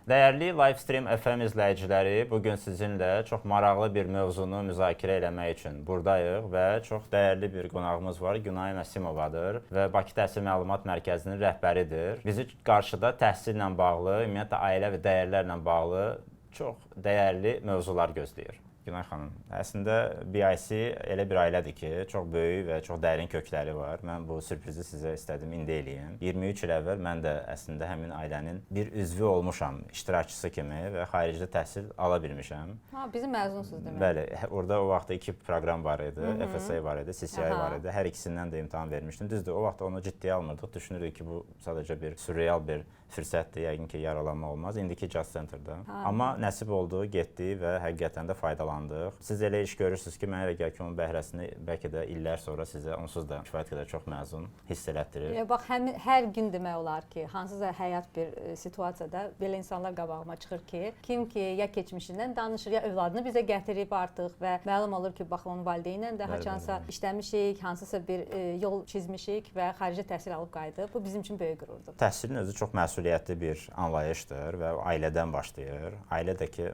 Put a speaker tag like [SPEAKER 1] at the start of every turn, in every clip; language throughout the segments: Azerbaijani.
[SPEAKER 1] Dəyərli Livestream FM izləyiciləri, bu gün sizinlə çox maraqlı bir mövzunu müzakirə eləmək üçün buradayıq və çox dəyərli bir qonağımız var. Günay Məsimovadır və Bakı Təhsil Məlumat Mərkəzinin rəhbəridir. Bizi qarşıda təhsillə bağlı, ümumiyyətlə ailə və dəyərlərlə bağlı çox dəyərli mövzular gözləyir. Günay xanım, əslində BIC elə bir ailədir ki, çox böyük və çox dərin kökləri var. Mən bu sürprizi sizə istədim indi eləyim. 23 il əvvəl mən də əslində həmin ailənin bir üzvü olmuşam, iştirakçısı kimi və xaricdə təhsil ala bilmişəm.
[SPEAKER 2] Ha, bizim məzunsunuz demək.
[SPEAKER 1] Bəli, orada o vaxt iki proqram var idi. FSA var idi, CCI var idi. Hər ikisindən də imtahan vermişdim. Düzdür, o vaxt onu ciddiyə almırdıq. Düşünürdük ki, bu sadəcə bir sürreal bir fürsətdir, yəqin ki, yaralanma olmaz. İndiki Jazz Center-da. Amma nəsib oldu, getdik və həqiqətən də faydalandıq. Siz elə iş görürsüz ki, mənə elə gəlir ki, onun bəhrəsini bəlkə də illər sonra sizə onsuz da kifayət qədər çox məzun hiss elətdirir.
[SPEAKER 2] Ya bax, həmin hər gün demək olar ki, hansısa həyat bir situasiyada belə insanlar qabağıma çıxır ki, kim ki ya keçmişindən danışır, ya övladını bizə gətirib artıq və məlum olur ki, bax onun valideynlə də haçansa işləmişik, hansısa bir yol çizmişik və xaricdə təhsil alıb qayıdıb. Bu bizim üçün böyük qürurdur.
[SPEAKER 1] Təhsilin özü çox məsuliyyətli bir anlayışdır və ailədən başlayır. Ailə də ki,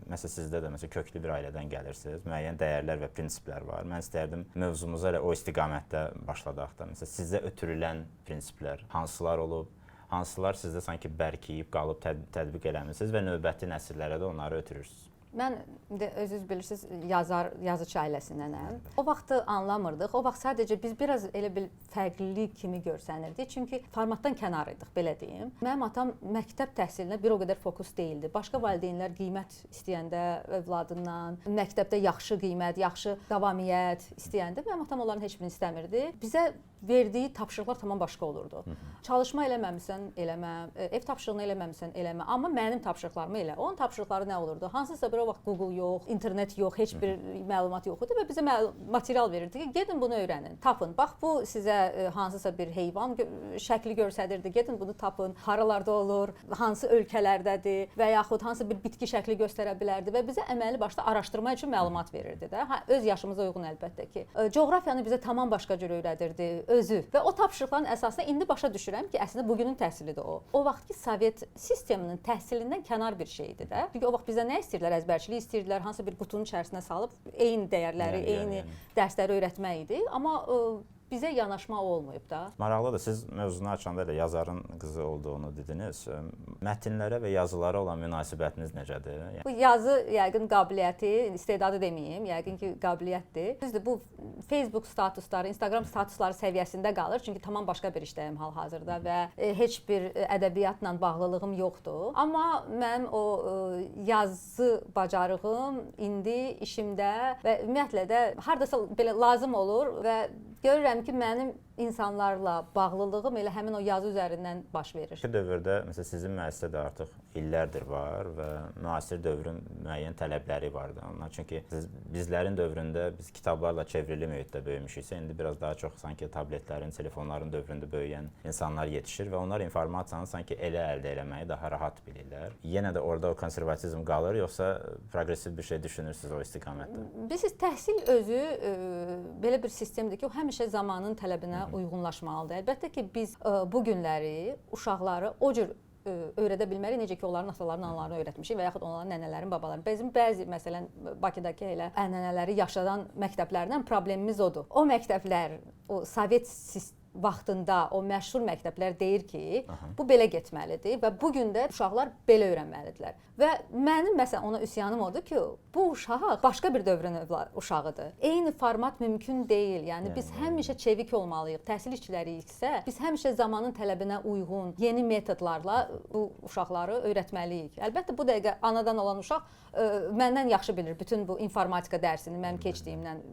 [SPEAKER 1] məsələn sizdə də məsələn köklü bir ailədən gəlirsiniz, müəyyən dəyərlər və prinsiplər var. Mən istərdim mövzumuza elə o istiqamətdə başladaq da. Məsələn sizə ötürülən prinsiplər hansılar olub, hansılar sizdə sanki bərkiyib qalıb tətbiq eləmisiniz və növbəti nəsillərə də onları ötürürsünüz.
[SPEAKER 2] Mən indi özünüz bilirsiniz, yazar, yazıçı ailəsindənəm. O vaxtı anlamırdıq. O vaxt sadəcə biz biraz elə bir fərqlilik kimi görsənirdik. Çünki formatdan kənar idik, belə deyim. Mənim atam məktəb təhsilinə bir o qədər fokus deyildi. Başqa valideynlər qiymət istəyəndə övladından, məktəbdə yaxşı qiymət, yaxşı davamiyyət istəyəndə mənim atam onların heç birini istəmirdi. Bizə verdiyi tapşırıqlar tamam başqa olurdu. Çalışma eləməmisən, eləmə, ev tapşırığını eləməmisən, eləmə, amma mənim tapşırıqlarımı elə. Onun tapşırıqları nə olurdu? Hansısa bir o vaxt Google yox, internet yox, heç bir məlumat yox idi və bizə material verirdi ki, gedin bunu öyrənin, tapın. Bax bu sizə hansısa bir heyvan şəkli göstərirdi. Gedin bunu tapın. Haralarda olur, hansı ölkələrdədir və yaxud hansı bir bitki şəkli göstərə bilərdi və bizə əməli başda araşdırma üçün məlumat verirdi də. Ha, öz yaşımıza uyğun əlbəttə ki. Coğrafiyanı bizə tamam başqa cür öyrədirdi özü. Və o tapşırıqların əsasında indi başa düşürəm ki, əslində bugünün təhsilidir o. O vaxtki Sovet sisteminin təhsilindən kənar bir şey idi də. Çünki o vaxt bizə nə istəyirdilər? Əzbərçilik istəyirdilər, hansısa bir qutunun içərisinə salıb eyni dəyərləri, eyni dərsləri öyrətmək idi. Amma bizə yanaşma olmayıb da.
[SPEAKER 1] Maraqlıdır, siz mövzunu açanda elə yazarın qızı olduğunu dediniz. Mətnlərə və yazılara olan münasibətiniz necədir?
[SPEAKER 2] Bu yazı yəqin qabiliyyəti, istedadı deməyim, yəqin ki, qabiliyyətdir. Düzdür, bu Facebook statusları, Instagram statusları səviyyəsində qalır. Çünki tamam başqa bir işdəyim hal-hazırda və heç bir ədəbiyyatla bağlılığım yoxdur. Amma mənim o yazı bacarığım indi işimdə və ümumiyyətlə də hardasa belə lazım olur və görürəm ki, mənim insanlarla bağlılığım elə həmin o yazı üzərindən baş verir.
[SPEAKER 1] Bu dövrdə məsələn sizin müəssisə də artıq illərdir var və müasir dövrün müəyyən tələbləri vardı. Onlar çünki bizlərin dövründə biz kitablarla çevrili mühitdə böyümüşüksə, indi biraz daha çox sanki tabletlərin, telefonların dövründə böyüyən insanlar yetişir və onlar informasiyanı sanki elə əldə eləməyi daha rahat bilirlər. Yenə də orada o konservatizm qalır, yoxsa progressiv bir şey düşünürsünüz o istiqamətdə?
[SPEAKER 2] Bilirsiniz, təhsil özü belə bir sistemdir ki, o həmişə zamanın tələbinə uyğunlaşmalıdır. Əlbəttə ki, biz bu günləri uşaqları o cür öyrədə bilmərik, necə ki, onların atalarının, analarını öyrətmişik və yaxud onların nənələrin, babaların. Bizim bəzi, məsələn, Bakıdakı elə ənənələri yaşadan məktəblərlə problemimiz odur. O məktəblər, o Sovet vaxtında o məşhur məktəblər deyir ki, bu belə getməlidir və bu gün də uşaqlar belə öyrənməlidirlər. Və mənim məsələn ona üsyanım odur ki, bu uşaq başqa bir dövrün uşağıdır. Eyni format mümkün deyil. Yəni biz həmişə çevik olmalıyıq. Təhsil işçiləriyiksə, biz həmişə zamanın tələbinə uyğun yeni metodlarla bu uşaqları öyrətməliyik. Əlbəttə bu dəqiqə anadan olan uşaq məndən yaxşı bilir bütün bu informatika dərsini mənim keçdiyimdən.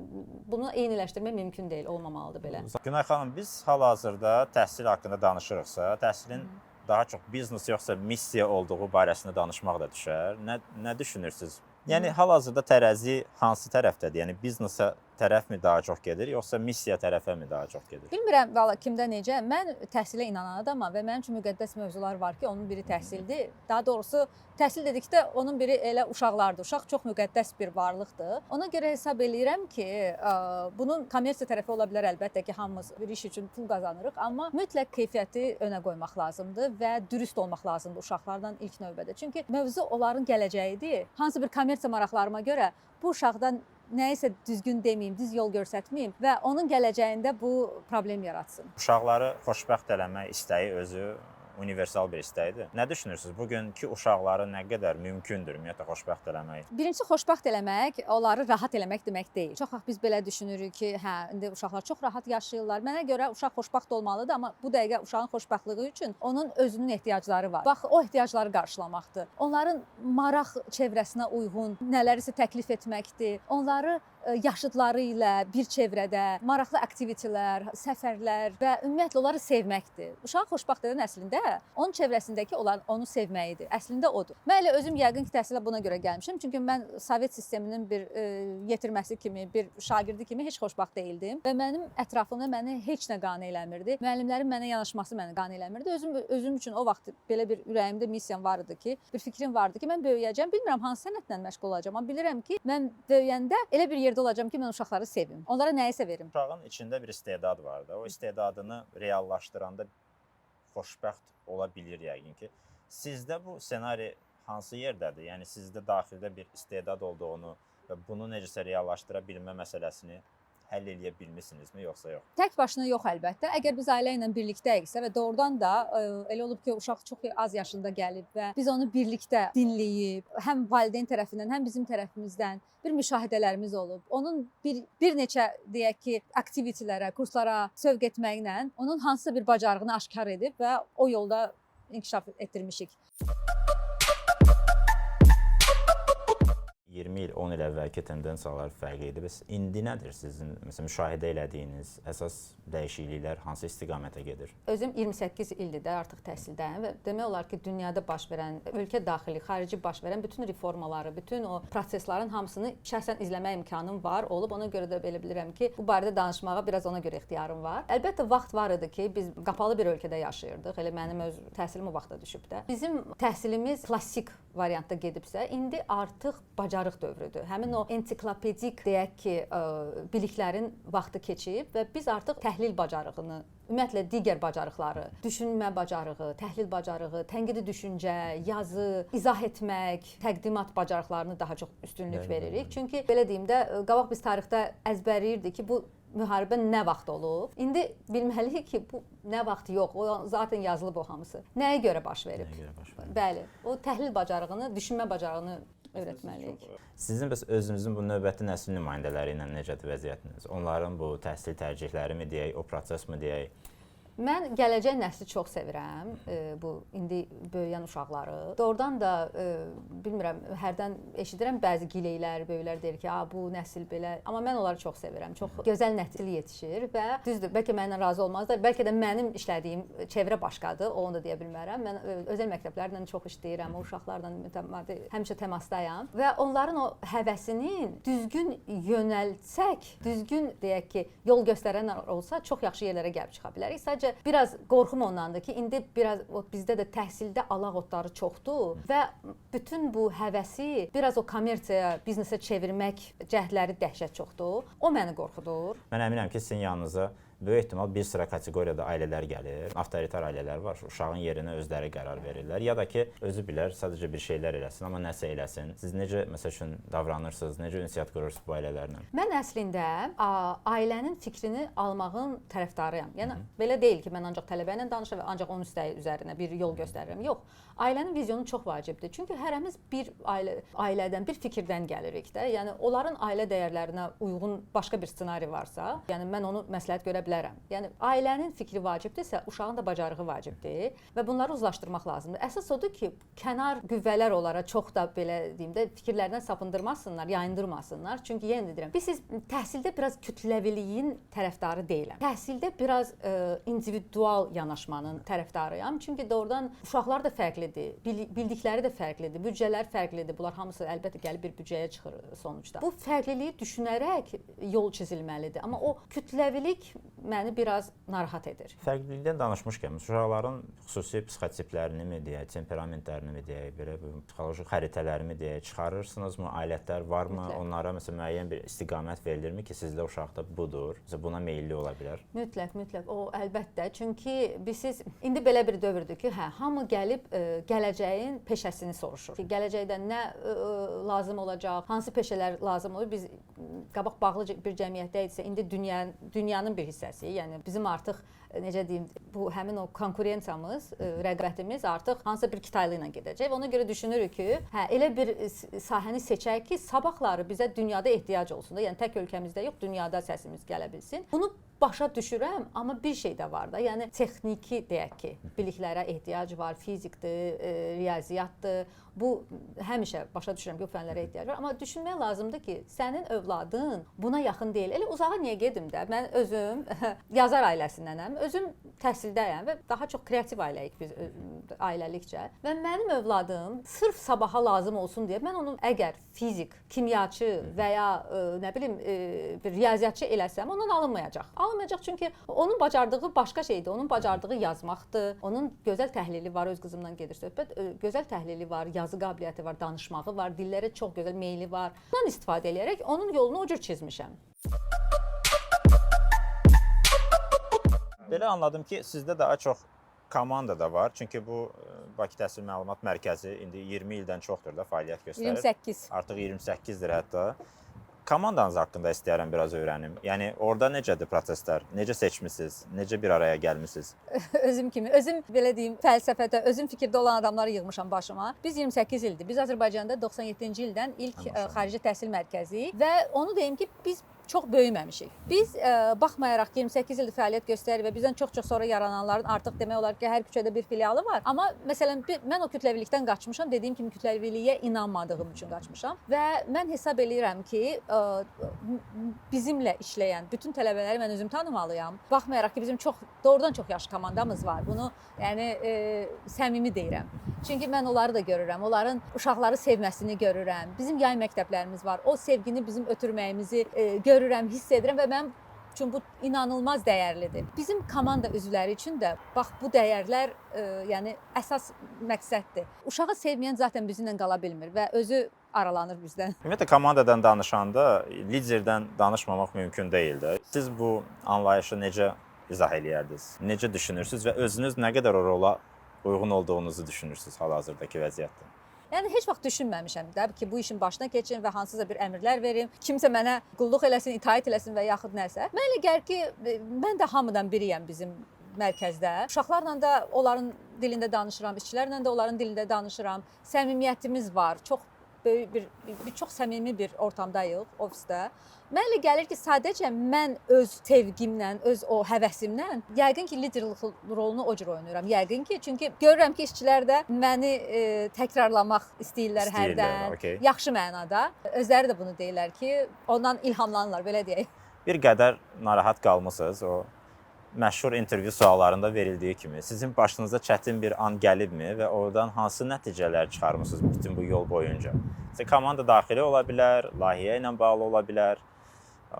[SPEAKER 2] Bunu eyniləşdirmək mümkün deyil, olmamalıdır belə.
[SPEAKER 1] Günay xanım, biz hal-hazırda təhsil haqqında danışırıqsa, təhsilin daha çox biznes yoxsa missiya olduğu barəsində danışmaq da düşər. Nə düşünürsünüz? Yəni hal-hazırda tərəzi hansı tərəfdədir? Yəni biznesə tərəfmi daha çox gedir, yoxsa missiya tərəfəmi daha çox gedir?
[SPEAKER 2] Bilmirəm valla kimdə necə. Mən təhsilə inanan adamam və mənim üçün müqəddəs mövzular var ki, onun biri təhsildir. Daha doğrusu təhsil dedikdə onun biri elə uşaqlardır. Uşaq çox müqəddəs bir varlıqdır. Ona görə hesab eləyirəm ki, bunun kommersiya tərəfi ola bilər əlbəttə ki, hamımız bir iş üçün pul qazanırıq, amma mütləq keyfiyyəti önə qoymaq lazımdır və dürüst olmaq lazımdır uşaqlarla ilk növbədə. Çünki mövzu onların gələcəyidir. Hansı bir kommersiya maraqlarıma görə bu uşaqdan nəyisə düzgün deməyim, düz yol göstərməyim və onun gələcəyində bu problem yaratsın.
[SPEAKER 1] Uşaqları xoşbəxt eləmək istəyi özü universal bir istəkdir. Nə düşünürsüz? Bugünkü uşaqları nə qədər mümkündür ümumiyyətlə xoşbəxt eləmək?
[SPEAKER 2] Birincisi xoşbəxt eləmək, onları rahat eləmək demək deyil. Çox vaxt biz belə düşünürük ki, hə, indi uşaqlar çox rahat yaşayırlar. Mənə görə uşaq xoşbəxt olmalıdır, amma bu dəqiqə uşağın xoşbəxtliyi üçün onun özünün ehtiyacları var. Bax, o ehtiyacları qarşılamaqdır. Onların maraq çevrəsinə uyğun nələrisə təklif etməkdir. Onları yaşıdları ilə bir çevrədə maraqlı aktivitelər, səfərlər və ümumiyyətlə onları sevməkdir. Uşağı xoşbəxt edən əslində onun çevrəsindəki olan onu sevməyidir. Əslində odur. Mən elə özüm yəqin ki, təhsilə buna görə gəlmişəm. Çünki mən Sovet sisteminin bir yetirməsi kimi, bir şagirdi kimi heç xoşbəxt deyildim və mənim ətrafımda məni heç nə qane eləmirdi. Müəllimlərin mənə yanaşması məni qane eləmirdi. Özüm üçün o vaxt belə bir ürəyimdə missiyam var idi ki, bir fikrim vardı ki, mən böyüyəcəm. Bilmirəm hansı sənətlə məşğul olacağam, amma bilirəm ki, mən böyüyəndə elə bir yerdə olacağam ki, mən uşaqları sevim. Onlara nəyisə verim.
[SPEAKER 1] Uşağın içində bir istedad var da. O istedadını reallaşdıranda xoşbəxt ola bilir yəqin ki. Sizdə bu ssenari hansı yerdədir? Yəni sizdə daxildə bir istedad olduğunu və bunu necəsə reallaşdıra bilmə məsələsini həll eləyə bilmisinizmi, yoxsa yox?
[SPEAKER 2] Tək başına yox əlbəttə. Əgər biz ailə ilə birlikdəyiksə və doğrudan da elə olub ki, uşaq çox az yaşında gəlib və biz onu birlikdə dinləyib, həm valideyn tərəfindən, həm bizim tərəfimizdən bir müşahidələrimiz olub. Onun bir neçə deyək ki, aktivitelərə, kurslara sövq etməklə onun hansısa bir bacarığını aşkar edib və o yolda inkişaf etdirmişik.
[SPEAKER 1] 20 il, 10 il əvvəlki tendensiyalar fərqli idi. Bəs indi nədir sizin məsələn müşahidə elədiyiniz əsas dəyişikliklər hansı istiqamətə gedir?
[SPEAKER 2] Özüm 28 ildir də artıq təhsildəyəm və demək olar ki, dünyada baş verən, ölkə daxili, xarici baş verən bütün reformaları, bütün o proseslərin hamısını şəxsən izləmə imkanım var olub. Ona görə də belə bilirəm ki, bu barədə danışmağa biraz ona görə ixtiyarım var. Əlbəttə vaxt var idi ki, biz qapalı bir ölkədə yaşayırdıq. Elə mənim öz təhsilim o vaxta düşüb də. Bizim təhsilimiz klassik variantda gedibsə, indi artıq bacarıq dövrüdür. Həmin o ensiklopedik deyək ki, biliklərin vaxtı keçib və biz artıq təhlil bacarığını, ümumiyyətlə digər bacarıqları, düşünmə bacarığı, təhlil bacarığı, tənqidi düşüncə, yazı, izah etmək, təqdimat bacarıqlarını daha çox üstünlük veririk. Çünki belə deyim də, qabaq biz tarixdə əzbərləyirdik ki, bu müharibə nə vaxt olub? İndi bilməliyik ki, bu nə vaxt yox. O zaten yazılıb o hamısı. Nəyə görə baş verib?
[SPEAKER 1] Nəyə görə baş verib?
[SPEAKER 2] Bəli, o təhlil bacarığını, düşünmə bacarığını öyrətməliyik.
[SPEAKER 1] Sizin bəs özünüzün bu növbəti nəsil nümayəndələri ilə necədir vəziyyətiniz? Onların bu təhsil tərcihləri mi deyək, o proses mi deyək?
[SPEAKER 2] Mən gələcək nəsli çox sevirəm, bu indi böyüyən uşaqları. Doğrudan da bilmirəm, hərdən eşidirəm bəzi gileylər, böyüklər deyir ki, bu nəsil belə. Amma mən onları çox sevirəm. Çox gözəl nəsil yetişir və düzdür, bəlkə mənimlə razı olmazlar, bəlkə də mənim işlədiyim çevrə başqadır, onu da deyə bilmərəm. Mən özəl məktəblərlə çox işləyirəm, o uşaqlarla mütəmadi həmişə təmasdayam və onların o həvəsinin düzgün yönəltsək, düzgün deyək ki, yol göstərən olsa çox yaxşı yerlərə gəlib çıxa bilərik. Sadəcə biraz qorxum ondandır ki, indi biraz o, bizdə də təhsildə alaq otları çoxdur və bütün bu həvəsi biraz o kommersiyaya, biznesə çevirmək cəhdləri dəhşət çoxdur. O məni qorxudur.
[SPEAKER 1] Mən əminəm ki, sizin yanınıza böyük ehtimal bir sıra kateqoriyada ailələr gəlir. Avtoritar ailələr var. Uşağın yerinə özləri qərar verirlər. Ya da ki, özü bilər, sadəcə bir şeylər eləsin, amma nəsə eləsin. Siz necə məsəl üçün davranırsınız, necə ünsiyyət qurursunuz bu ailələrlə?
[SPEAKER 2] Mən əslində ailənin fikrini almağın tərəfdarıyam. Yəni belə deyil ki, mən ancaq tələbə ilə danışıram və ancaq onun istəyi üzərinə bir yol göstərirəm. Yox. Ailənin vizyonu çox vacibdir. Çünki hərəmiz bir ailədən, bir fikirdən gəlirik də. Yəni onların ailə dəyərlərinə uyğun başqa bir ssenari varsa, yəni mən onu məsləhət görə bilərəm. Yəni ailənin fikri vacibdirsə, uşağın da bacarığı vacibdir və bunları uzlaşdırmaq lazımdır. Əsas odur ki, kənar qüvvələr onlara çox da belə deyim də fikirlərdən sapındırmasınlar, yayındırmasınlar. Çünki yenə də deyirəm, biz təhsildə biraz kütləviliyin tərəfdarı deyiləm. Təhsildə biraz individual yanaşmanın tərəfdarıyam. Çünki doğrudan uşaqlar da fərqlidir, bildikləri də fərqlidir, büdcələr fərqlidir. Bunlar hamısı əlbəttə gəlib bir büdcəyə çıxır sonuçda. Bu fərqliliyi düşünərək yol çizilməlidir. Amma o kütləvilik məni biraz narahat edir.
[SPEAKER 1] Fərqlilikdən danışmışkən, uşaqların xüsusi psixotiplərini mi deyək, temperamentlərini mi deyək, belə psixoloji xəritələri mi deyək, çıxarırsınızmı? Alətlər varmı?
[SPEAKER 2] Mütləq.
[SPEAKER 1] Onlara məsələn müəyyən bir istiqamət verilirmi ki, sizdə uşaqda budur? Məsələn buna meyilli ola bilər.
[SPEAKER 2] Mütləq, mütləq. O əlbəttə. Çünki biz indi belə bir dövrdür ki, hə, hamı gəlib gələcəyin peşəsini soruşur. Ki, gələcəkdə nə lazım olacaq, hansı peşələr lazım olur? Biz qabaq bağlı bir cəmiyyətdə idisə, indi dünyanın bir hissəsi. Yəni bizim artıq necə deyim, bu həmin o konkurensiyamız, rəqabətimiz artıq hansısa bir Kitaylı ilə gedəcək və ona görə düşünürük ki, hə, elə bir sahəni seçək ki, sabahları bizə dünyada ehtiyac olsun da. Yəni tək ölkəmizdə yox, dünyada səsimiz gələ bilsin. Bunu başa düşürəm, amma bir şey də var da. Yəni texniki deyək ki, biliklərə ehtiyac var, fizikdir, riyaziyyatdır. Bu həmişə başa düşürəm ki, bu fənlərə ehtiyac var. Amma düşünmək lazımdır ki, sənin övladın buna yaxın deyil. Elə uzağa niyə gedim də? Mən özüm yazar ailəsindənəm, özüm təhsildəyəm və daha çox kreativ ailəyik biz ailəlikcə. Və mənim övladım sırf sabaha lazım olsun deyə mən onun əgər fizik, kimyaçı və ya nə bilim bir riyaziyyatçı eləsəm, ondan alınmayacaq. Alınmayacaq çünki onun bacardığı başqa şeydir. Onun bacardığı yazmaqdır. Onun gözəl təhlili var, öz qızımdan gedir söhbət. Gözəl təhlili var, yazı qabiliyyəti var, danışmağı var, dillərə çox gözəl meyli var. Bundan istifadə eləyərək onun yolunu o cür çizmişəm.
[SPEAKER 1] Belə anladım ki, sizdə daha çox komanda da var. Çünki bu Bakı Təhsil Məlumat Mərkəzi indi 20 ildən çoxdur da fəaliyyət göstərir.
[SPEAKER 2] 28.
[SPEAKER 1] Artıq 28-dir hətta. Komandanız haqqında istəyirəm biraz öyrənim. Yəni orada necədir proseslər? Necə seçmisiniz? Necə bir araya gəlmisiniz?
[SPEAKER 2] Özüm kimi, özüm belə deyim, fəlsəfədə, özüm fikirdə olan adamları yığmışam başıma. Biz 28 ildir. Biz Azərbaycanda 97-ci ildən ilk xarici təhsil mərkəziyik və onu deyim ki, biz çox böyüməmişik. Biz baxmayaraq 28 ildir fəaliyyət göstəririk və bizdən çox-çox sonra yarananların artıq demək olar ki, hər küçədə bir filialı var. Amma məsələn mən o kütləvilikdən qaçmışam. Dediyim kimi kütləviliyə inanmadığım üçün qaçmışam və mən hesab eləyirəm ki, bizimlə işləyən bütün tələbələri mən özüm tanımalıyam. Baxmayaraq ki, bizim çox doğrudan çox yaxşı komandamız var. Bunu yəni səmimi deyirəm. Çünki mən onları da görürəm. Onların uşaqları sevməsini görürəm. Bizim yay məktəblərimiz var. O sevgini bizim ötürməyimizi görürəm, hiss edirəm və mənim üçün bu inanılmaz dəyərlidir. Bizim komanda üzvləri üçün də bax bu dəyərlər yəni əsas məqsəddir. Uşağı sevməyən zaten bizimlə qala bilmir və özü aralanır bizdən.
[SPEAKER 1] Ümumiyyətlə komandadan danışanda liderdən danışmamaq mümkün deyil də. Siz bu anlayışı necə izah eləyərdiniz? Necə düşünürsünüz və özünüz nə qədər o rola uyğun olduğunuzu düşünürsünüz hal-hazırdakı vəziyyətdə?
[SPEAKER 2] Yəni heç vaxt düşünməmişəm də ki, bu işin başına keçim və hansısa bir əmrlər verim, kimsə mənə qulluq eləsin, itaət eləsin və yaxud nəsə. Mənə elə gəlir ki, mən də hamıdan biriyəm bizim mərkəzdə. Uşaqlarla da onların dilində danışıram, işçilərlə də onların dilində danışıram. Səmimiyyətimiz var. Çox böyük bir çox səmimi bir ortamdayıq ofisdə. Mənə elə gəlir ki, sadəcə mən öz sevgimlə, öz o həvəsimlə yəqin ki, liderlik rolunu o cür oynayıram. Yəqin ki, çünki görürəm ki, işçilər də məni təkrarlamaq istəyirlər hərdən.
[SPEAKER 1] Okay.
[SPEAKER 2] Yaxşı mənada. Özləri də bunu deyirlər ki, ondan ilhamlanırlar, belə deyək.
[SPEAKER 1] Bir qədər narahat qalmısınız o məşhur intervyu suallarında verildiyi kimi. Sizin başınıza çətin bir an gəlibmi və oradan hansı nəticələr çıxarmısınız bütün bu yol boyunca? Məsələn, komanda daxili ola bilər, layihə ilə bağlı ola bilər.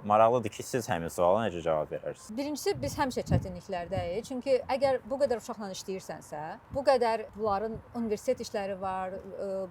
[SPEAKER 1] Maraqlıdır ki, siz həmin suala necə cavab verərsiniz?
[SPEAKER 2] Birincisi, biz həmişə çətinliklərdəyik. Çünki əgər bu qədər uşaqla işləyirsənsə, bu qədər bunların universitet işləri var,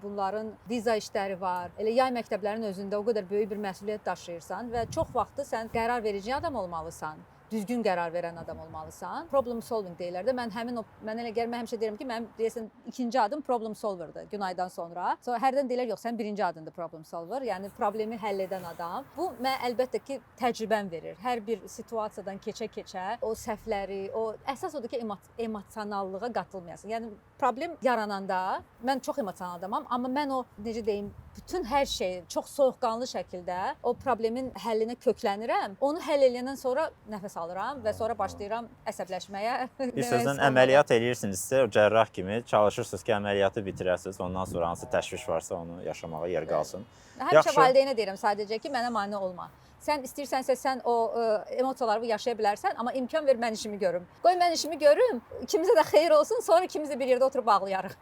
[SPEAKER 2] bunların viza işləri var. Elə yay məktəblərinin özündə o qədər böyük bir məsuliyyət daşıyırsan və çox vaxtı sən qərar verici adam olmalısan. Düzgün qərar verən adam olmalısan. Problem solving deyirlər də. Mən həmin o mən elə gəlir, mən həmişə deyirəm ki, mənim deyəsən ikinci adım problem solverdir Günaydan sonra. Sonra hərdən deyirlər yox, sən birinci adındır problem solver, yəni problemi həll edən adam. Bu mənə əlbəttə ki, təcrübəm verir. Hər bir situasiyadan keçə-keçə o səhvləri, o əsas odur ki, emosionallığa qatılmayasan. Yəni problem yarananda mən çox emosional adamam, amma mən o necə deyim, bütün hər şeyi çox soyuqqanlı şəkildə o problemin həllinə köklənirəm. Onu həll eləyəndən sonra nəfəs alıram və sonra başlayıram əsəbləşməyə.
[SPEAKER 1] Bir sözlə əməliyyat eləyirsinizsə, o cərrah kimi çalışırsınız ki, əməliyyatı bitirəsiniz, ondan sonra hansı təşviş varsa onu yaşamağa yer qalsın.
[SPEAKER 2] Həmişə
[SPEAKER 1] Yaxşı.
[SPEAKER 2] valideynə deyirəm sadəcə ki, mənə mane olma. Sən istəyirsənsə sən o emosiyalarını yaşaya bilərsən, amma imkan ver mən işimi görüm. Qoy mən işimi görüm, ikimizə də xeyir olsun, sonra ikimiz də bir yerdə oturub ağlayarıq.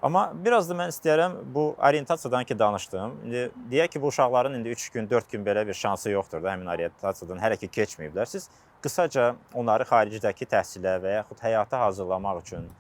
[SPEAKER 1] Amma biraz da mən istəyirəm bu orientasiyadan ki danışdım. İndi deyək ki, bu uşaqların indi 3 gün, 4 gün belə bir şansı yoxdur da həmin orientasiyadan hələ ki keçməyiblər. Siz qısaca onları xaricidəki təhsilə və yaxud həyata hazırlamaq üçün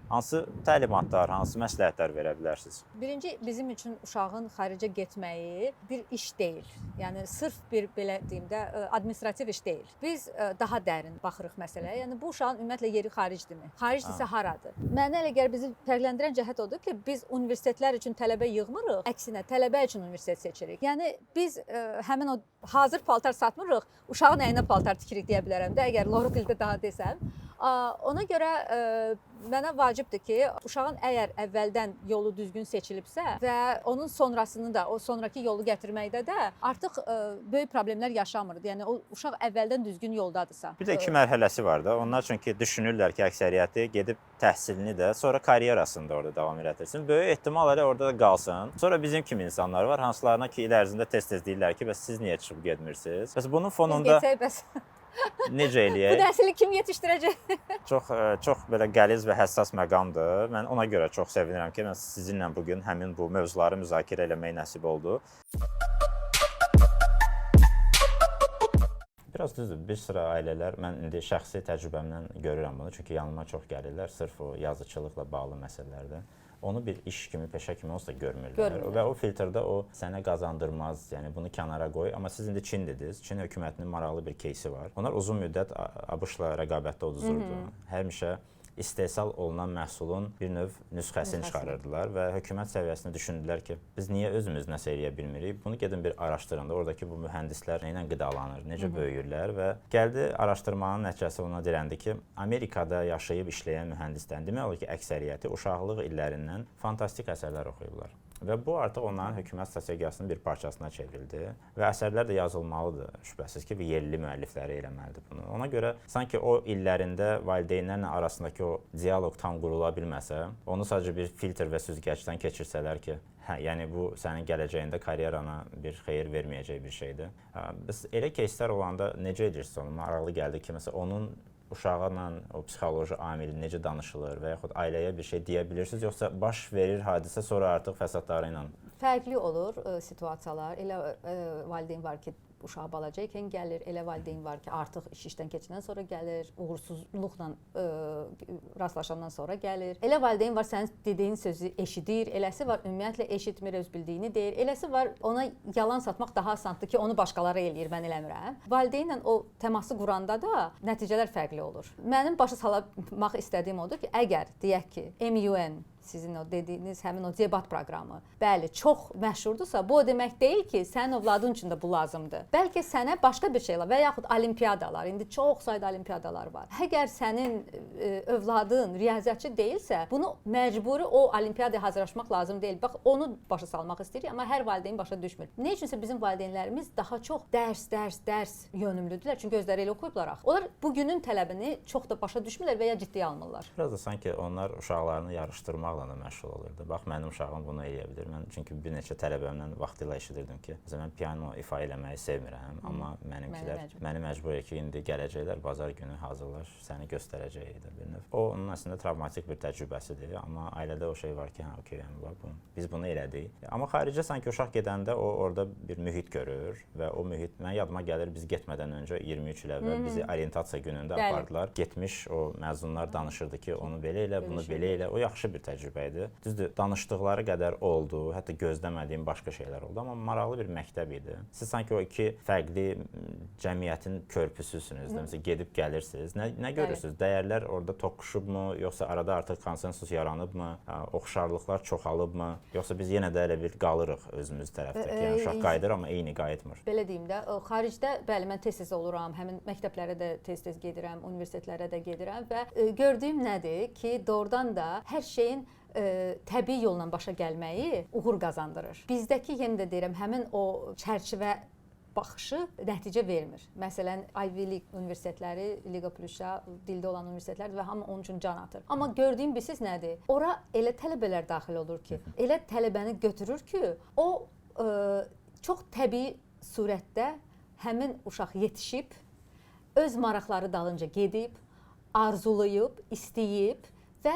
[SPEAKER 1] hansı təlimatlar, hansı məsləhətlər verə bilərsiniz?
[SPEAKER 2] Birinci, bizim üçün uşağın xaricə getməyi bir iş deyil. Yəni sırf bir belə deyim də administrativ iş deyil. Biz daha dərin baxırıq məsələyə. Yəni bu uşağın ümumiyyətlə yeri xaricdirmi? Xaricdirsə haradır? Mənə elə gəlir bizi fərqləndirən cəhət odur ki, biz universitetlər üçün tələbə yığmırıq, əksinə tələbə üçün universitet seçirik. Yəni biz həmin o hazır paltar satmırıq, uşağın əyninə paltar tikirik deyə bilərəm də, əgər loru dildə daha desəm. Ona görə mənə vacibdir ki, uşağın əgər əvvəldən yolu düzgün seçilibsə və onun sonrasını da, o sonrakı yolu gətirməkdə də artıq böyük problemlər yaşamır. Yəni o uşaq əvvəldən düzgün yoldadırsa.
[SPEAKER 1] Bir də iki mərhələsi var da. Onlar çünki düşünürlər ki, əksəriyyəti gedib təhsilini də, sonra karyerasını da orada davam elətdirsin. Böyük ehtimal elə orada da qalsın. Sonra bizim kimi insanlar var, hansılarına ki, il ərzində tez-tez deyirlər ki, bəs siz niyə çıxıb getmirsiniz? Bəs bunun fonunda
[SPEAKER 2] biz getsək bəs
[SPEAKER 1] necə eləyək?
[SPEAKER 2] Bu nəsli kim yetişdirəcək?
[SPEAKER 1] Çox çox belə qəliz və həssas məqamdır. Mən ona görə çox sevinirəm ki, mən sizinlə bu gün həmin bu mövzuları müzakirə eləmək nəsib oldu. Biraz düzdür, bir sıra ailələr, mən indi şəxsi təcrübəmdən görürəm bunu, çünki yanıma çox gəlirlər sırf o yazıçılıqla bağlı məsələlərdə. Onu bir iş kimi, peşə kimi onsuz da görmürlər. Və o filtrdə o sənə qazandırmaz, yəni bunu kənara qoy. Amma siz indi Çin dediniz. Çin hökumətinin maraqlı bir кейsi var. Onlar uzun müddət ABŞ-la rəqabətdə uduzurdu. Həmişə istehsal olunan məhsulun bir növ nüsxəsini çıxarırdılar və hökumət səviyyəsində düşündülər ki, biz niyə özümüz nəsə eləyə bilmirik? Bunu gedin bir araşdırın da, oradakı bu mühəndislər nə ilə qidalanır, necə böyüyürlər və gəldi araşdırmanın nəticəsi ona dirəndi ki, Amerikada yaşayıb işləyən mühəndislərin demək olar ki, əksəriyyəti uşaqlıq illərindən fantastik əsərlər oxuyublar. Və bu artıq onların hökumət strategiyasının bir parçasına çevrildi və əsərlər də yazılmalıdır. Şübhəsiz ki, bir yerli müəllifləri eləməlidir bunu. Ona görə sanki o illərində valideynlərlə arasındakı o dialoq tam qurula bilməsə, onu sadəcə bir filtr və süzgəcdən keçirsələr ki, hə, yəni bu sənin gələcəyində karyerana bir xeyir verməyəcək bir şeydir. Biz elə кейslər olanda necə edirsiniz onu? Maraqlı gəldi ki, məsələn, onun uşağı ilə o psixoloji amili necə danışılır və yaxud ailəyə bir şey deyə bilirsiniz, yoxsa baş verir hadisə sonra artıq fəsadları ilə?
[SPEAKER 2] Fərqli olur situasiyalar. Elə valideyn var ki, uşağı balaca ikən gəlir, elə valideyn var ki, artıq iş işdən keçəndən sonra gəlir, uğursuzluqla rastlaşandan sonra gəlir. Elə valideyn var, sənin dediyin sözü eşidir, eləsi var, ümumiyyətlə eşitmir, öz bildiyini deyir. Eləsi var, ona yalan satmaq daha asandır ki, onu başqaları eləyir, mən eləmirəm. Valideynlə o təması quranda da nəticələr fərqli olur. Mənim başa salmaq istədiyim odur ki, əgər deyək ki, MUN sizin o dediyiniz həmin o debat proqramı, bəli, çox məşhurdursa, bu o demək deyil ki, sənin övladın üçün də bu lazımdır. Bəlkə sənə başqa bir şeylər və yaxud olimpiyadalar, indi çox sayda olimpiyadalar var. Əgər sənin övladın riyaziyyatçı deyilsə, bunu məcburi o olimpiyadaya hazırlaşmaq lazım deyil. Bax, onu başa salmaq istəyirik, amma hər valideyn başa düşmür. Nə üçünsə bizim valideynlərimiz daha çox dərs, dərs, dərs yönümlüdürlər. Çünki özləri elə oxuyublar axı. Onlar bugünün tələbini çox da başa düşmürlər və ya ciddiyə almırlar.
[SPEAKER 1] Biraz da sanki onlar uşaqlarını yarışdırmaqla da məşğul olurdu. Bax, mənim uşağım bunu eləyə bilir. Mən çünki bir neçə tələbəmdən vaxtilə eşidirdim ki, məsələn, mən piano ifa eləməyi sevmirəm, amma mənimkilər məni məcbur edir ki, indi gələcəklər bazar günü hazırlaş, səni göstərəcəyik də bir növ. O onun əslində travmatik bir təcrübəsidir, amma ailədə o şey var ki, hə, okey, yəni bax, bunu, biz bunu elədik. Amma xaricə sanki uşaq gedəndə o orada bir mühit görür və o mühit mən yadıma gəlir, biz getmədən öncə 23 il əvvəl bizi orientasiya günündə apardılar. Getmiş o məzunlar danışırdı ki, onu belə elə, bunu belə elə. O yaxşı bir təcrübə idi. Düzdür, danışdıqları qədər oldu, hətta gözləmədiyim başqa şeylər oldu, amma maraqlı bir məktəb idi. Siz sanki o iki fərqli cəmiyyətin körpüsüsünüz. Məsələn, gedib gəlirsiniz. Nə görürsünüz? Dəyərlər orada toqquşubmu, yoxsa arada artıq konsensus yaranıbmı, oxşarlıqlar çoxalıbmı, yoxsa biz yenə də elə bir qalırıq özümüz tərəfdə ki, yəni uşaq qayıdır, amma eyni qayıtmır.
[SPEAKER 2] Belə deyim də, xaricdə bəli, mən tez-tez oluram, həmin məktəblərə də tez-tez gedirəm, universitetlərə də gedirəm və gördüyüm nədir ki, doğrudan da hər şeyin təbii yolla başa gəlməyi uğur qazandırır. Bizdəki, yenə də deyirəm, həmin o çərçivə baxışı nəticə vermir. Məsələn, Ivy League universitetləri, Liga Plus-a dildə olan universitetlərdir və hamı onun üçün can atır. Amma gördüyüm bilirsiz nədir? Ora elə tələbələr daxil olur ki, elə tələbəni götürür ki, o çox təbii surətdə həmin uşaq yetişib, öz maraqları dalınca gedib, arzulayıb, istəyib və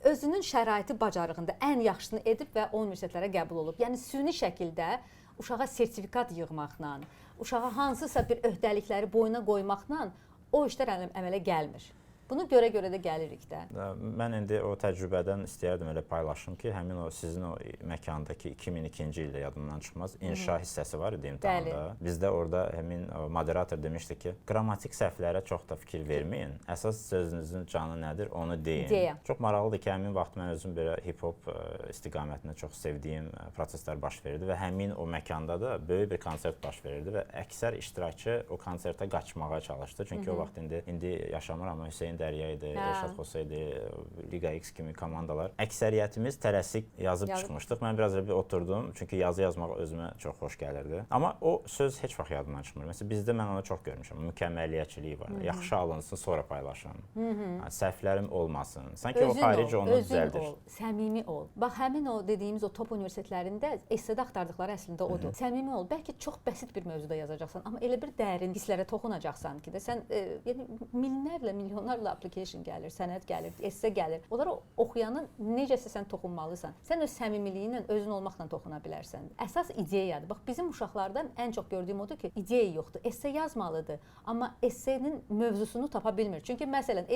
[SPEAKER 2] özünün şəraiti bacarığında ən yaxşısını edib və o universitetlərə qəbul olub. Yəni süni şəkildə uşağa sertifikat yığmaqla, uşağa hansısa bir öhdəlikləri boynuna qoymaqla o işlər əmələ gəlmir. Bunu görə-görə də gəlirik də.
[SPEAKER 1] Mən indi o təcrübədən istəyərdim elə paylaşım ki, həmin o sizin o məkandakı 2002-ci ildə yadımdan çıxmaz inşa hissəsi var idi imtahanda. Bizdə orada həmin moderator demişdi ki, qrammatik səhvlərə çox da fikir verməyin. Əsas sözünüzün canı nədir, onu deyin.
[SPEAKER 2] İdeya.
[SPEAKER 1] Çox maraqlıdır ki, həmin vaxt mən özüm belə hip-hop istiqamətində çox sevdiyim proseslər baş verirdi və həmin o məkanda da böyük bir konsert baş verirdi və əksər iştirakçı o konsertə qaçmağa çalışdı. Çünki o vaxt indi yaşamır, amma Hüseyn Dərya idi, Elşad Xosa idi, Liga X kimi komandalar. Əksəriyyətimiz tələsik yazıb çıxmışdıq. Mən biraz elə bir oturdum, çünki yazı yazmaq özümə çox xoş gəlirdi. Amma o söz heç vaxt yadımdan çıxmır. Məsələn, bizdə mən onu çox görmüşəm. Mükəmməliyyətçilik var. Yaxşı alınsın, sonra paylaşın. Səhvlərim olmasın. Sanki o xarici onu düzəldir.
[SPEAKER 2] Ol, səmimi ol. Bax, həmin o dediyimiz o top universitetlərində essedə axtardıqları əslində odur. Səmimi ol. Bəlkə çox bəsit bir mövzuda yazacaqsan, amma elə bir dərin hisslərə toxunacaqsan ki də sən yəni minlərlə, milyonlarla application gəlir, sənəd gəlir, esse gəlir. Onlara oxuyanın necəsə sən toxunmalısan. Sən öz səmimiliyinlə, özün olmaqla toxuna bilərsən. Əsas ideyadır. Bax, bizim uşaqlarda ən çox gördüyüm odur ki, ideya yoxdur. Esse yazmalıdır, amma essenin mövzusunu tapa bilmir. Çünki məsələn,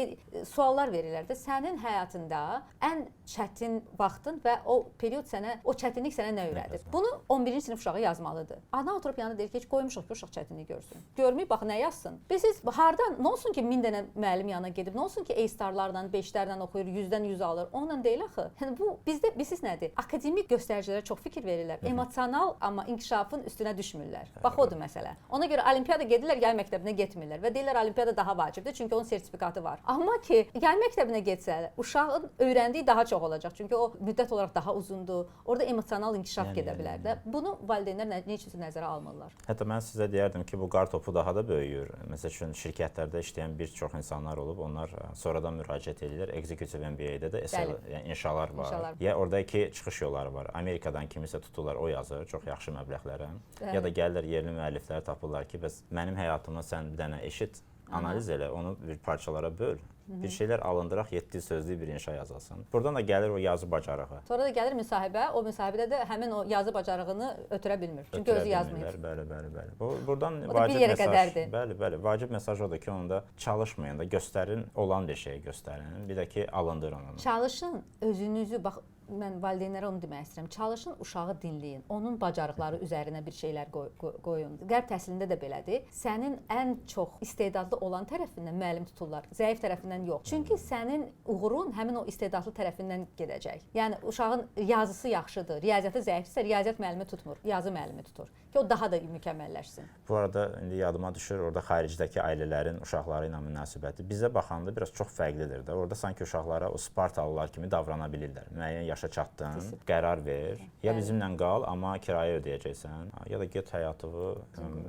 [SPEAKER 2] suallar verirlər də, sənin həyatında ən çətin vaxtın və o period sənə, o çətinlik sənə nə öyrədir? Bunu 11-ci sinif uşağı yazmalıdır. Ana oturub yanında deyir ki, heç qoymuşuq ki, uşaq çətinlik görsün. Görməyib, bax nə yazsın. Bilirsiniz, hardan, nə olsun ki, 1000 dənə müəllim yanına gedib, nə olsun ki, A-starlarla, 5-lərlə oxuyur, 100-dən 100 alır. Onunla deyil axı. Yəni bu bizdə bilirsiniz nədir? Akademik göstəricilərə çox fikir verirlər. Emosional, amma inkişafın üstünə düşmürlər. Bax odur məsələ. Ona görə olimpiyada gedirlər, yay məktəbinə getmirlər və deyirlər olimpiyada daha vacibdir, çünki onun sertifikatı var. Amma ki, yay məktəbinə getsə, uşağın öyrəndiyi daha çox olacaq. Çünki o müddət olaraq daha uzundur. Orada emosional inkişaf gedə bilər də. Bunu valideynlər nə üçünsə nəzərə almırlar.
[SPEAKER 1] Hətta mən sizə deyərdim ki, bu qar topu daha da böyüyür. Məsəl üçün şirkətlərdə işləyən bir çox insanlar olub, onlar sonradan müraciət edirlər. Executive MBA-də də essay, yəni inşalar var. Ya orada iki çıxış yolları var. Amerikadan kimisə tuturlar, o yazır çox yaxşı məbləğlərə. Ya da gəlirlər yerli müəlliflər tapırlar ki, bəs mənim həyatımı sən bir dənə eşit, analiz elə, onu bir parçalara böl. Bir şeylər alındıraq, 7 sözlü bir inşa yazasan. Buradan da gəlir o yazı bacarığı.
[SPEAKER 2] Sonra da gəlir müsahibə. O müsahibədə də həmin o yazı bacarığını ötürə bilmir. Çünki özü yazmayıb.
[SPEAKER 1] Bəli, bəli, bəli. Bu buradan vacib mesaj. Bəli, bəli. Vacib mesaj odur ki, onda çalışmayın da göstərin, olan bir şeyi göstərin. Bir də ki, alındırın onu.
[SPEAKER 2] Çalışın özünüzü, bax mən valideynlərə onu demək istəyirəm. Çalışın uşağı dinləyin. Onun bacarıqları üzərinə bir şeylər qoyun. Qərb təhsilində də belədir. Sənin ən çox istedadlı olan tərəfindən müəllim tuturlar, zəif tərəfindən yox. Çünki sənin uğurun həmin o istedadlı tərəfindən gedəcək. Yəni uşağın yazısı yaxşıdır, riyaziyyatı zəifdirsə riyaziyyat müəllimi tutmur, yazı müəllimi tutur ki, o daha da mükəmməlləşsin.
[SPEAKER 1] Bu arada indi yadıma düşür, orada xaricdəki ailələrin uşaqları ilə münasibəti bizə baxanda biraz çox fərqlidir də. Orada sanki uşaqlara o Spartalılar kimi davrana bilirlər. Müəyyən yaşa çatdın, qərar ver. Ya bizimlə qal, amma kirayə ödəyəcəksən, ya da get həyatını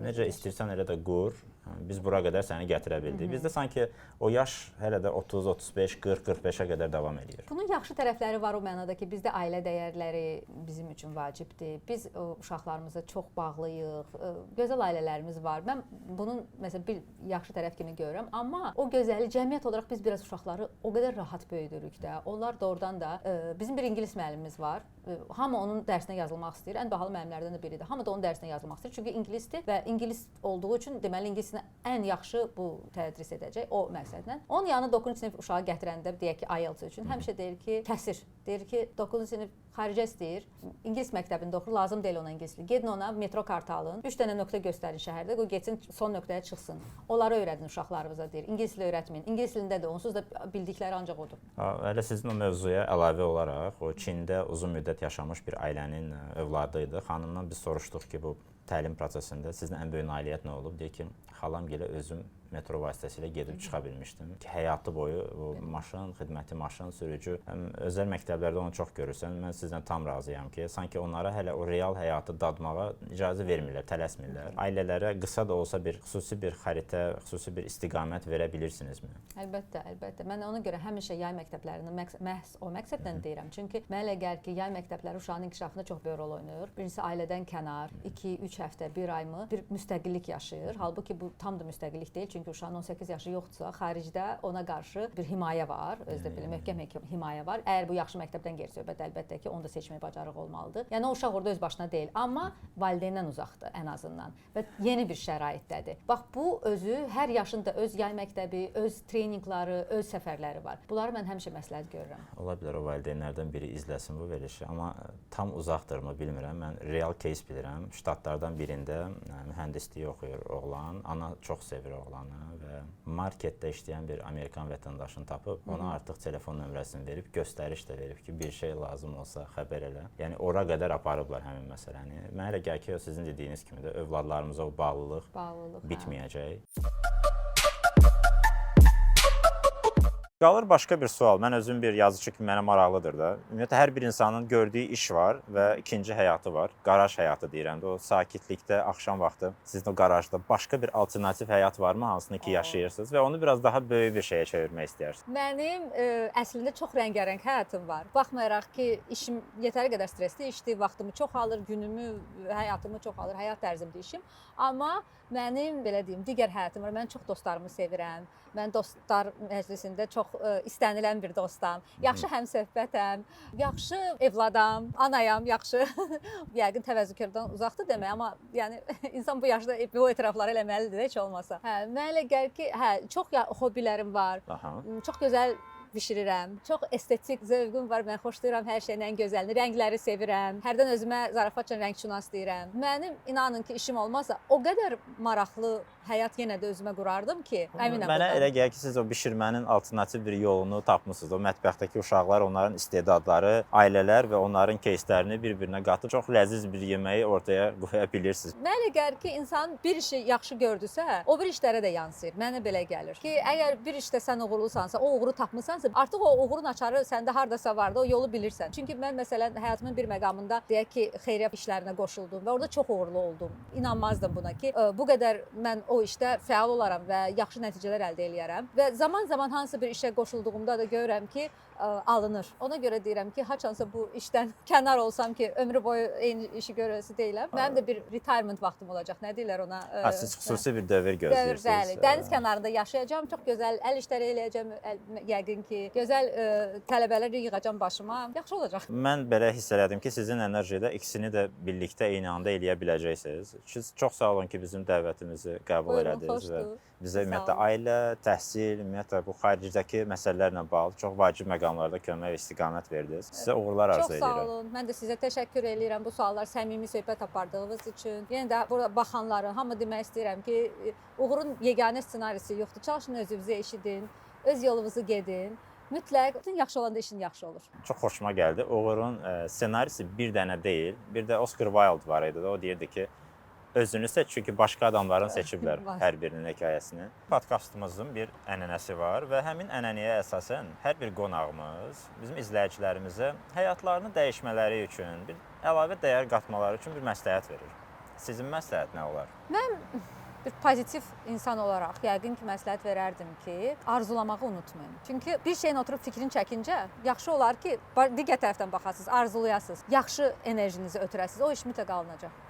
[SPEAKER 1] necə istəyirsən elə də qur. Biz bura qədər səni gətirə bildik. Bizdə sanki o yaş hələ də 30, 35, 40, 45-ə qədər davam eləyir.
[SPEAKER 2] Bunun yaxşı tərəfləri var o mənada ki, bizdə ailə dəyərləri bizim üçün vacibdir. Biz uşaqlarımıza çox bağlıyıq. Gözəl ailələrimiz var. Mən bunun məsələn bir yaxşı tərəf kimi görürəm, amma o gözəli cəmiyyət olaraq biz biraz uşaqları o qədər rahat böyüdürük də. Onlar doğrudan da bizim bir ingilis müəllimimiz var. Hamı onun dərsinə yazılmaq istəyir. Ən bahalı müəllimlərdən də biridir. Hamı da onun dərsinə yazılmaq istəyir. Çünki ingilisdir və ingilis olduğu üçün deməli ingilis ən yaxşı bu tədris edəcək o məqsədlə. Onun yanına 9-cu sinif uşağı gətirəndə deyək ki, IELTS üçün həmişə deyir ki, kəsir. Deyir ki, 9-cu sinif xaricə istəyir. İngilis məktəbində oxuyur, lazım deyil ona ingilis dili. Gedin ona metro kartı alın. 3 dənə nöqtə göstərin şəhərdə, qoy getsin son nöqtəyə çıxsın. Onları öyrədin uşaqlarımıza deyir. İngilis dili öyrətməyin. İngilis dilində də onsuz da bildikləri ancaq odur.
[SPEAKER 1] Elə sizin o mövzuya əlavə olaraq o Çində uzun müddət yaşamış bir ailənin övladı idi. Xanımdan biz soruşduq ki, bu təlim prosesində sizin ən böyük nailiyyət nə olub? Deyir ki, xalam gələ özüm metro vasitəsilə gedib çıxa bilmişdim. Ki, həyatı boyu o maşın, xidməti maşın, sürücü, həm özəl məktəblərdə onu çox görürsən. Mən sizlə tam razıyam ki, sanki onlara hələ o real həyatı dadmağa icazə vermirlər, tələsmirlər. Ailələrə qısa da olsa bir xüsusi bir xəritə, xüsusi bir istiqamət verə bilirsinizmi?
[SPEAKER 2] Əlbəttə, əlbəttə. Mən ona görə həmişə yay məktəblərini məhz o məqsədlə deyirəm. Çünki mənə elə gəlir ki, yay məktəbləri uşağın inkişafında çox böyük rol oynayır. Birincisi ailədən kənar, 2-3 həftə, 1 aymı bir müstəqillik yaşayır. Halbuki bu tam da müstəqillik deyil, çünki uşağın 18 yaşı yoxdursa, xaricdə ona qarşı bir himayə var, özdə belə möhkəm himayə var. Əgər bu yaxşı məktəbdən gedirsə, əlbəttə ki, onu da seçmək bacarığı olmalıdır. Yəni o uşaq orada öz başına deyil, amma valideyndən uzaqdır ən azından və yeni bir şəraitdədir. Bax bu özü hər yaşında öz yay məktəbi, öz treninqları, öz səfərləri var. Bunları mən həmişə məsləhət görürəm.
[SPEAKER 1] Ola bilər o valideynlərdən biri izləsin bu verilişi, amma tam uzaqdırmı bilmirəm. Mən real case bilirəm. Ştatlardan birində mühəndisliyi oxuyur oğlan. Ana çox sevir oğlanı və marketdə işləyən bir Amerikan vətəndaşını tapıb ona artıq telefon nömrəsini verib, göstəriş də verib ki, bir şey lazım olsa xəbər elə. Yəni ora qədər aparıblar həmin məsələni. Mənə elə gəlir ki, o sizin dediyiniz kimi də övladlarımıza o bağlılıq bitməyəcək. Qalır başqa bir sual. Mən özüm bir yazıçı kimi mənə maraqlıdır da. Ümumiyyətlə hər bir insanın gördüyü iş var və ikinci həyatı var. Qaraj həyatı deyirəm də. O sakitlikdə axşam vaxtı sizin o qarajda başqa bir alternativ həyat varmı hansını ki yaşayırsınız və onu biraz daha böyük bir şeyə çevirmək istəyirsiniz?
[SPEAKER 2] Mənim əslində çox rəngarəng həyatım var. Baxmayaraq ki, işim yetəri qədər stresli işdir, vaxtımı çox alır, günümü, həyatımı çox alır, həyat tərzimdir işim. Amma mənim belə deyim, digər həyatım var. Mən çox dostlarımı sevirəm. Mən dostlar məclisində çox istənilən bir dostam. Yaxşı həmsöhbətəm, yaxşı evladam, anayam, yaxşı. Yəqin təvəzzökardan uzaqdır demək, amma yəni insan bu yaşda bu etirafları eləməlidir heç olmasa. Hə, mənə elə gəlir ki, hə, çox hobbilərim var.
[SPEAKER 1] Aha.
[SPEAKER 2] Çox gözəl bişirirəm. Çox estetik zövqüm var. Mən xoşlayıram hər şeyin ən gözəlini, rəngləri sevirəm. Hərdən özümə zarafatca rəngşünas deyirəm. Mənim inanın ki, işim olmasa o qədər maraqlı həyat yenə də özümə qurardım ki, əminəm.
[SPEAKER 1] Mənə elə gəlir ki, siz o bişirmənin alternativ bir yolunu tapmısınız. O mətbəxdəki uşaqlar, onların istedadları, ailələr və onların кейslərini bir-birinə qatıb çox ləziz bir yeməyi ortaya qoya bilirsiniz.
[SPEAKER 2] Mənə elə gəlir ki, insan bir işi yaxşı gördüsə, o bir işlərə də yansıyır. Mənə belə gəlir ki, əgər bir işdə sən uğurlusansa, o uğuru tapmısansa, artıq o uğurun açarı səndə hardasa vardı, o yolu bilirsən. Çünki mən məsələn həyatımın bir məqamında deyək ki, xeyriyyə işlərinə qoşuldum və orada çox uğurlu oldum. İnanmazdım buna ki, bu qədər mən o işdə fəal olaram və yaxşı nəticələr əldə eləyərəm. Və zaman-zaman hansı bir işə qoşulduğumda da görürəm ki, alınır. Ona görə deyirəm ki, haçansa bu işdən kənar olsam ki, ömrü boyu eyni işi görəsi deyiləm. Mənim də bir retirement vaxtım olacaq. Nə deyirlər ona?
[SPEAKER 1] Siz xüsusi bir dövr gözləyirsiniz.
[SPEAKER 2] Bəli, dəniz kənarında yaşayacağam. Çox gözəl əl işləri eləyəcəm yəqin ki. Gözəl tələbələri yığacam başıma. Yaxşı olacaq.
[SPEAKER 1] Mən belə hiss elədim ki, sizin enerjidə ikisini də birlikdə eyni anda eləyə biləcəksiniz. Siz çox sağ olun ki, bizim dəvətimizi qəbul elədiniz və bizə ümumiyyətlə ailə, təhsil, ümumiyyətlə bu xaricdəki məsələlərlə bağlı çox vacib məqamlarda kömək və istiqamət verdiniz. Sizə uğurlar arzu edirəm.
[SPEAKER 2] Çox sağ olun. Mən də sizə təşəkkür eləyirəm bu suallar səmimi söhbət apardığınız üçün. Yenə də burada baxanların hamı demək istəyirəm ki, uğurun yeganə ssenarisi yoxdur. Çalışın özünüzü eşidin, öz yolunuzu gedin. Mütləq bütün yaxşı olanda işin yaxşı olur.
[SPEAKER 1] Çox xoşuma gəldi. Uğurun ssenarisi bir dənə deyil. Bir də Oscar Wilde var idi. O deyirdi ki, özünü seç, çünki başqa adamların seçiblər hər birinin hekayəsini. Podkastımızın bir ənənəsi var və həmin ənənəyə əsasən hər bir qonağımız bizim izləyicilərimizə həyatlarını dəyişmələri üçün, bir əlavə dəyər qatmaları üçün bir məsləhət verir. Sizin məsləhət nə olar?
[SPEAKER 2] Mən bir pozitiv insan olaraq yəqin ki, məsləhət verərdim ki, arzulamağı unutmayın. Çünki bir şeyin oturub fikrini çəkincə, yaxşı olar ki, digər tərəfdən baxasınız, arzulayasınız, yaxşı enerjinizi ötürəsiniz, o iş mütləq alınacaq.